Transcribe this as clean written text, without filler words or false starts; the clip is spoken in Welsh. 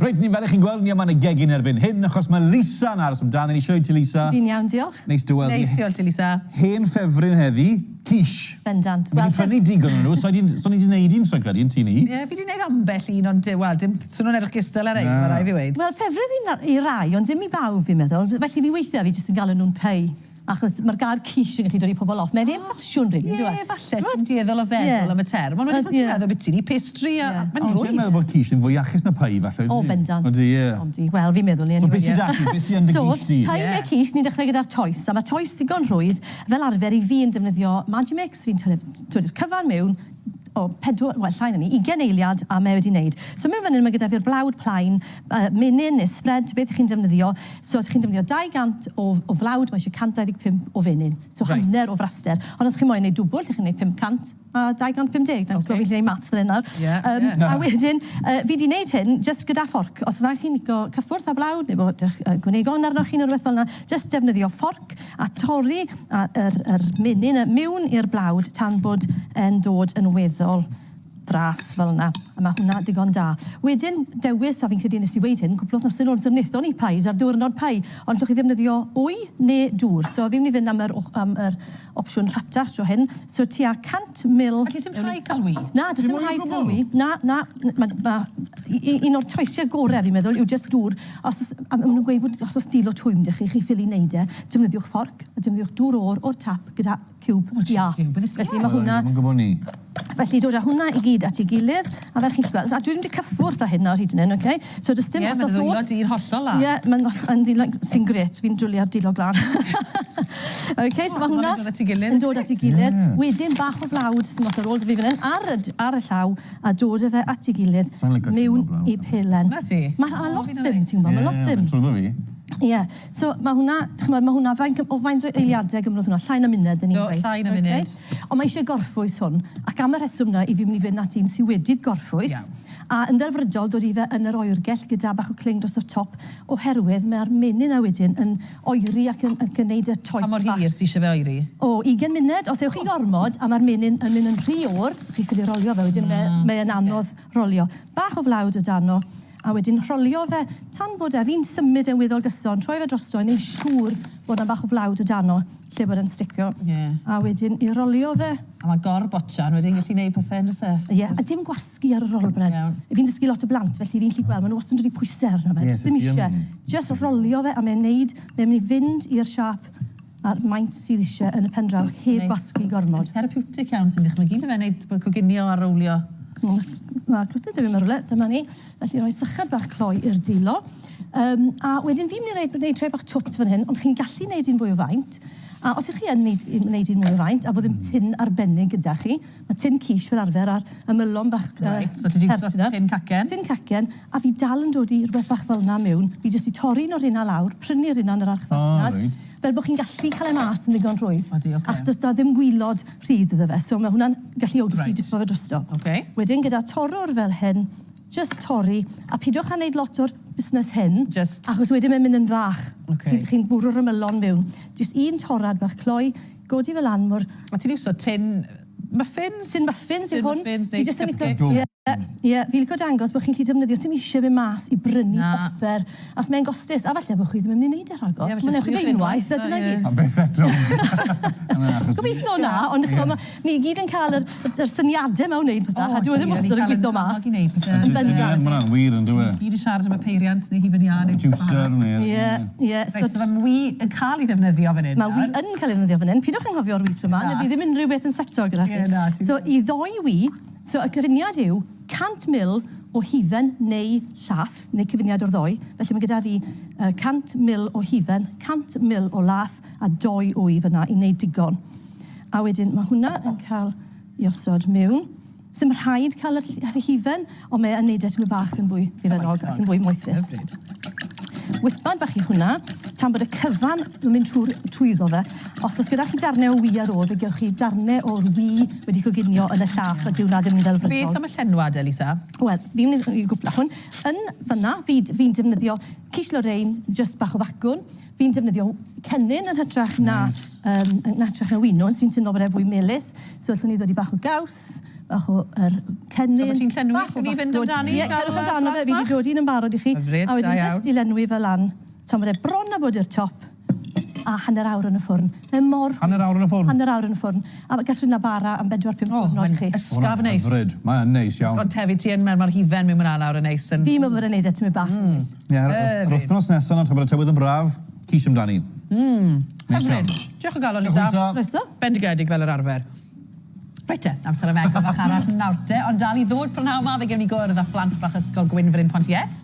Reit, ni fel 'ych chi'n gweld, ni yma yn y gegin erbyn hyn, achos mae Lisa yn aros amdano ni. Shwd wyt ti, Lisa? Fi'n iawn, diolch. Neis dy weld di. Neis i weld ti, Lisa. Hen ffefryn heddi, quiche. Bendant. Fi 'di prynu digon o'n nhw, so i so ni 'di neud un, soi'n credu, yn tŷ ni. Ie, fi 'di neud ambell un, ond wel, dim, so nhw'n edrych gystal â rhein, ma' raid fi weud. Wel, ffefryn i i rai, ond dim i bawb, fi'n meddwl. Felly fi weithiau fi jyst yn galw nhw'n pei. Achos mae'r gair quiche yn gallu dod i pobl off. Mae'n hen ffasiwn rili, yndyw e? Ie, falle, ti'n dueddol o feddwl am y term, ond wedyn pan ti'n meddwl byti ni, pastry a... Mae'n rhwydd. Ond ti'n meddwl bod quiche yn fwy iachus na pie falle, wyt ti? O, bendant. Odi, ie. Odi, wel, fi'n meddwl 'ny eniwe. So beth sy 'da ti? Beth sy yn dy quiche di? So, pie neu quiche, ni'n dechrau gyda'r toes. A mae toes digon rhwydd. Fel arfer, i fi yn defnyddio Magimix, fi'n tyweddi'r cyfan mewn, o, pedwar, wel, llai na 'ny, ugain eiliad a mae wedi wneud. So mewn fan hyn mae gyda fi'r blawd plaen, yy menyn neu spread, beth 'ych chi'n defnyddio. So os 'ych chi'n defnyddio 200 o o flawd, mae eisiau 125 o fenyn. So Reit. hanner o fraster. Ond os chi moyn neud dwbwl, lle chi'n neud 500 a 250. Dangos bo' fi'n gallu neud maths fan hyn nawr. Ie, ie. Yym a wedyn yy fi 'di neud hyn jyst gyda fforc. Os na chi'n lico cyffwrdd â blawd neu bod 'ych yy gwanegon arnoch chi neu rwbeth fel 'na, jyst defnyddio fforc a torri a yr yr menyn miwn i'r blawd tan bod e'n dod yn weddol fras fel yna. A ma' hwnna digon da. Wedyn dewis, a fi'n credu nes i weud hyn cwpl o wythnosau nôl, so wnaethon ni pies ar diwrnod pie, ond llwch chi ddefnyddio wy neu dŵr. So fi'n mynd i fynd am yr am yr opsiwn rhatach tro hyn. So tua 100 mil... Felly sim rhaid cael wy? Na, does dim rhaid cael wy. Na, na, ma' ma' un o'r toesiau gorau fi'n meddwl yw jyst dŵr. Os o's, a ma' nhw'n gweud bod os o's dilo twym 'da chi, chi ffili neud e, defnyddiwch fforc a defnyddiwch dŵr oer o'r tap gyda ciwb iâ. Felly ma' hwnna... Ddim yn gwybod 'ny. Felly dod â hwnna i gyd at ei gilydd, a fel chi'n gallu gweld, a dwi ddim 'di cyffwrdd â hyn nawr hyd yn hyn, oce? So does dim... Ie, ma' dy ddwylo di'n hollol lân. Ie, ma'n yn ddilo, sy'n grêt, fi'n dwli ar dilo glân. Oce, so ma' hwnna... Yn dod at ei gilydd. Yn dod at ei gilydd. Wedyn bach o flawd sy'n dod ar ôl 'da fi fan hyn, ar y ar y llaw, A dod â fe at ei gilydd mewn i pelen. Na ti. Ma' ma' lot ddim, ti'n gwybod, ma' lot ddim. Ie, trwyddo fi. Ie. So ma' hwnna, ch'mod, ma' hwnna, faint o faint o eiliadau gymrodd hwnna? Llai na munud, 'dyn ni'n gweud. Do, llai na munud. Ond mae eisiau gorffwys hwn, ac am y rheswm 'na, i fi mynd i fynd at un sy wedi gorffwys. A yn ddelfrydol, dod i fe yn yr oergell gyda bach o cling dros y top, oherwydd mae'r menyn 'na wedyn yn oeri ac yn ac yn neud y toes Pa mor bach. hir sy eisiau fe oeri? O, ugain munud. Os ewch chi gormod a mae'r menyn yn mynd yn rhy oer, chi ffili rolio fe wedyn, mae mae e'n anodd rolio. Bach o flawd o dano, a wedyn rholio fe tan bod e, fi'n symud e'n weddol gyson, troi fe drosto i neud siŵr bod 'na bach o flawd o dano lle bod e'n sticio. Ie. A wedyn i rolio fe. A mae gor-botsian wedyn gallu neud pethe yn does e? Ie, a dim gwasgu ar y rolbren. Iawn. Fi'n dysgu lot o blant, felly fi'n gallu gweld, maen nhw wastad yn dod i pwysau arno fe. Ie, Does dim so ti isie. yn... Jyst rolio fe a mae'n neud, mae'n mynd i fynd i'r siâp a'r maint sydd isie yn y pen draw, heb Neis. gwasgu gormod. Therapeutic iawn sy'n dychmygu, yndyfe, neud bod coginio a rowlio. Ma' cwtid 'da fi mewn rywle, dyma ni. Felly rhoi sychad bach cloi i'r dwylo. Yym a wedyn fi'n mynd i reid gwneud tray bach twt fan hyn, ond chi'n gallu neud un fwy o faint. A os 'ych chi yn neud un wneud un mwy o faint a bod ddim tin arbennig gyda chi, ma' tin quiche fel arfer a'r ymylon bach yy Reit, so ti 'di iwso tin cacen? Tin cacen, a fi dal yn dod i rhywbeth bach fel 'na miwn. Fi jyst 'di torri un o'r rheina lawr, prynu rheina yn yr archfarchnad. O reit. Fel bo' chi'n gallu cael e mas yn ddigon rhwydd. Odi, oce. Achos does 'na ddim gwilod rhydd iddo fe, so ma' hwnna'n galluogi chi Reit. dipo fe drosto. Oce. Wedyn gyda torrwr fel hyn, Jyst torri, a pidwch â neud lot o'r busnes hyn. Jyst... Achos wedyn mae'n mynd yn fach. Ok. Chi'n chi'n bwrw'r ymylon mewn. Jyst un torrad bach cloi, godi fe lan mor... A ti'n iwso tin muffins? Tin muffins yw hwn. Tin muffins neu Fi jyst yn lico... cupcakes. Ie, ie, fi'n lico dangos bod chi'n gallu defnyddio, sim isie mynd mas i brynu Na. offer, os mae'n gostus, a falle bod chi ddim yn mynd i neud e rhagor. Ie, falle Mae'n newch chi fe unwaith, a dyna gyd. Am byth eto. Gobeithio na, ond ch'mo' ma' ni gyd yn cael yr yr syniade 'ma o wneud pethau, a dyw e ddim wastad yn gweithio mas. I wneud pethau. Yn bendant. Mae hwnna'n wir yn dyw e? Ni gyd yn siarad am y peiriant neu hufen iâ neu Juicer neu... Ie, ie. Reit, so mae wy yn cael ei ddefnyddio fan hyn Mae wy yn cael ei ddefnyddio fan hyn. Pidwch anghofio'r wy tro 'ma, neu bydd ddim unrhyw beth yn seto gyda chi. Ie, na, ti'n... So i ddoi wy, so y cyfuniad yw 100 ml o hufen neu llath, neu cyfuniad o'r ddou. Felly mae gyda fi 100 ml o hufen, 100 ml o lath a dou wy fan'na i wneud digon. A wedyn mae hwnna yn cael ei osod mewn. Sim rhaid cael yr, yr hufen, ond mae yn neud e tipyn bach yn fwy hufennog ac yn fwy moethus. Whipad bach i hwnna, tan bod y cyfan yn mynd trwy'r trwyddo fe. Os oes gyda chi darnau o wy ar ôl, fe gewch chi darnau o'r wy wedi coginio yn y llath, a dyw hwnna ddim yn ddelfrydol. Beth am y llenwad, Elisa? Wel, fi'n mynd i gwpla hwn. Yn fyna, fi, fi'n defnyddio quiche Lorraine, jyst bach o facwn. Fi'n defnyddio cennin yn hytrach na... Neis. ...yym yn hytrach na winwns, fi'n teimlo bod e fwy melys. So allwn ni ddod i bach o gaws, Bach o yr cennin. So bo' ti'n llenwi? Bach o Allwn ni fynd facwd. amdani, Ie, gael cerwch y amdano fe, blas fi wedi bach? dod un yn barod i chi. Hyfryd, A wedyn da iawn. jyst i lenwi fe lan. Tan bod e bron a bod i'r top a hanner awr yn y ffwrn. Mae mor... Hanner awr yn y ffwrn? Hanner awr yn y ffwrn. A gallwn na bara am 4-5 O, diwrnod mae'n i chi. ysgaf neis. Hyfryd. Mae'n neis iawn. Ond hefyd ti yn meddwl mae'r hufen mewn fyna nawr yn neis. Yn... Fi'n meddwl bod e'n neud e tymed bach. Mm. Ie, yr yr wythnos nesaf nawr, tra bod y tywydd yn braf, cis amdani. Neis iawn. Hyfryd. Diolch o galon, Diolch, Lisa. Lisa. Croeso. Bendigedig fel yr arfer. Reit te, amser am egwyl fach arall nawr te, ond dal i ddod prynhawn 'ma fe gewn ni gwrdd â phlant bach ysgol Gwynfryn Pontiets.